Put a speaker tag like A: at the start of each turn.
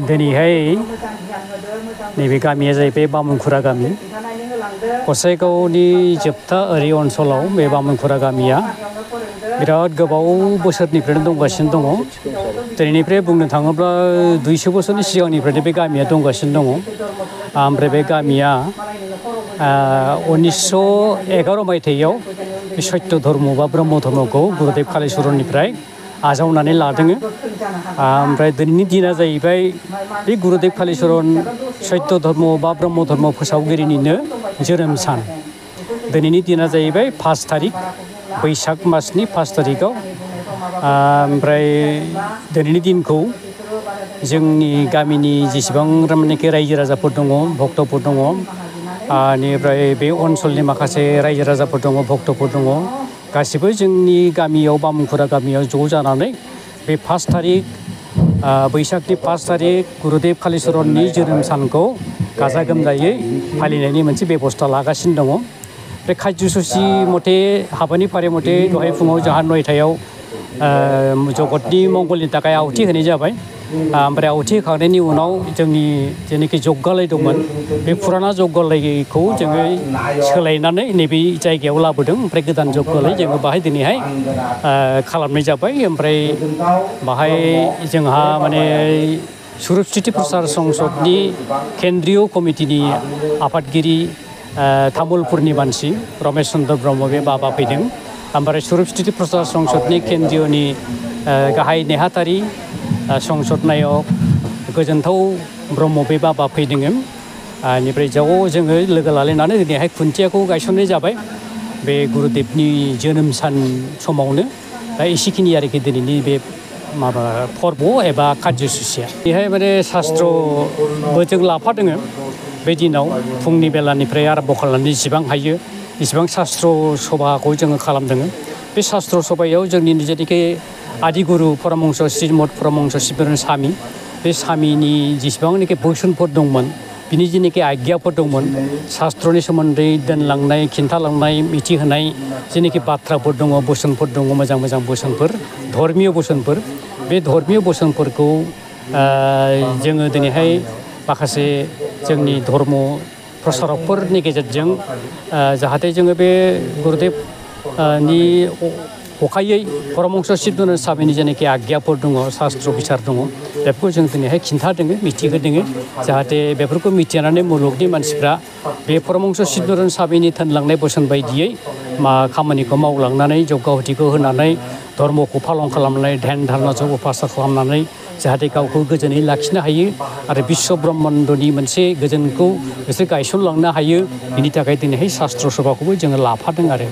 A: दिनैहाय नैबे गामिया जाहैबाय बामोनखुरा गामि। गसाइगावनि जोबथा ओरै ओनसोलाव बे बामोनखुरा गामिया बिराद गोबाव बोसोरनिफ्रायनो दंगासिनो दङ। दिनैनिफ्राय बुंनो थाङोब्ला 200 बोसोरनि सिगांनिफ्रायनो बे गामिया दंगासिनो दङ। ओमफ्राय बे गामिया 1911 मायथाइयाव सत्य धर्म बा ब्रह्म धर्मखौ गुरुदेव कालिचरननिफ्राय आजावनानै लादों। ओमफ्राय दिनैनि दिना जाहैबाय बे गुरुदेव कालिचरन सत्य धर्म बा ब्रह्म धर्म फोसावगिरिनिनो जोनोम सान। दिनैनि दिना जाहैबाय 5 थारिख बैसाग मासनि 5 थारिखआव। ओमफ्राय दिनैनि दिनखौ जोंनि गामिनि जेसेबां मानेकि रायजो राजाफोर दङ, भक्तफोर दङ, बेनिफ्राय बे ओनसोलनि माखासे रायजो राजाफोर दङ, भक्तफोर दङ, गासिबो जोंनि गामियाव बामोनखुरा गामियाव ज' जानानै बे 5 थारिख बैसागनि 5 थारिख गुरुदेव कालिचरननि जोनोम सानखौ गाजा गोमजायै फालिनायनि मोनसे बेबस्था लागासिनो दङ। बे खायज्यसुसि मथे हाबानि फारि मथे दहाय फुङाव जोंहा 9टायाव जगतनि मंगलनि थाखाय आहुति होनाय जाबाय। ओमफ्राय आहुति होखांनायनि उनाव जोंनि जेनाखि जग्गालय दंमोन बे फुराना जग्गालयखौ जोङो सोलायनानै नैबे जायगायाव लाबोदों। ओमफ्राय गोदान जग्गालय जोङो बाहाय दिनैहाय खालामनाय जाबाय। ओमफ्राय बाहाय जोंहा माने स्वरुप स्थिति प्रसार संसदनि केन्द्रीय कमिटिनि आफादगिरि तामुलपुरनि मानसि रमेश चन्द्र ब्रह्म बे बाबा फैदों। ओमफ्राय स्वरुप स्थिति प्रसार संसदनि केन्द्रीयनि गाहाय नेहाथारि संसद नायक गोजोनथाव ब्रह्म बे बाबा फैदों। बेनिफ्राय जोङो लोगो लालायनानै दिनैहाय खुन्थियाखौ गायसननाय जाबाय बे गुरुदेवनि जोनोम सान समावनो। दा एसेखिनि आरोखि दिनैनि बे माबा फोरबो एबा खायज्यसुसिया। बेहाय माने शास्त्रबो जों लाफादों। बे दिनाव फुंनि बेलानिफ्राय आरम्भ खालामनानै जेसेबां हायो इसेबां शास्त्र सभाखौ जोङो खालामदों। बे शास्त्र सभायाव जोंनि जेनाखि आदिगुरु परमहंस श्रीमद परमहंस शिबरन स्वामी बे स्वामीनि जेसेबांनाखि बोसोनफोर दंमोन, बिनि जेनाखि आज्ञाफोर दंमोन, शास्त्रनि सोमोन्दै दोनलांनाय, खिन्थालांनाय, मिथिहोनाय जेनाखि बाथ्राफोर दङ, बोसोनफोर दङ, मोजां मोजां बोसोनफोर, धर्मीय बोसोनफोर, बे धर्मीय बोसोनफोरखौ जोङो दिनैहाय माखासे जोंनि धर्म प्रसारकफोरनि गेजेरजों जाहाथे जोङो बे गुरुदेवनि अखायै परमहंस शिबरन स्वामीनि जेनाखि आज्ञाफोर दङ, शास्त्र बिसार दङ, बेफोरखौ जों दिनैहाय खिन्थादों, मिथिहोदों। जाहाथे बेफोरखौ मिथिनानै मुलुगनि मानसिफ्रा बे परमहंस शिबरन स्वामीनि थोनलांनाय बोसोन बायदियै खामानिखौ मावलांनानै जग्गाहुतिखौ होनानै धर्मखौ फालन खालामनानै ध्यान धारणा जग उपासना खालामनानै जाहाथे गावखौ गोजोनै लाखिनो हायो आरो बिश्व ब्रह्माण्डनि मोनसे गोजोनखौ बिसोर गायसनलांनो हायो। बिनि थाखाय दिनैहाय शास्त्र सभाखौबो जोङो लाफादों आरो।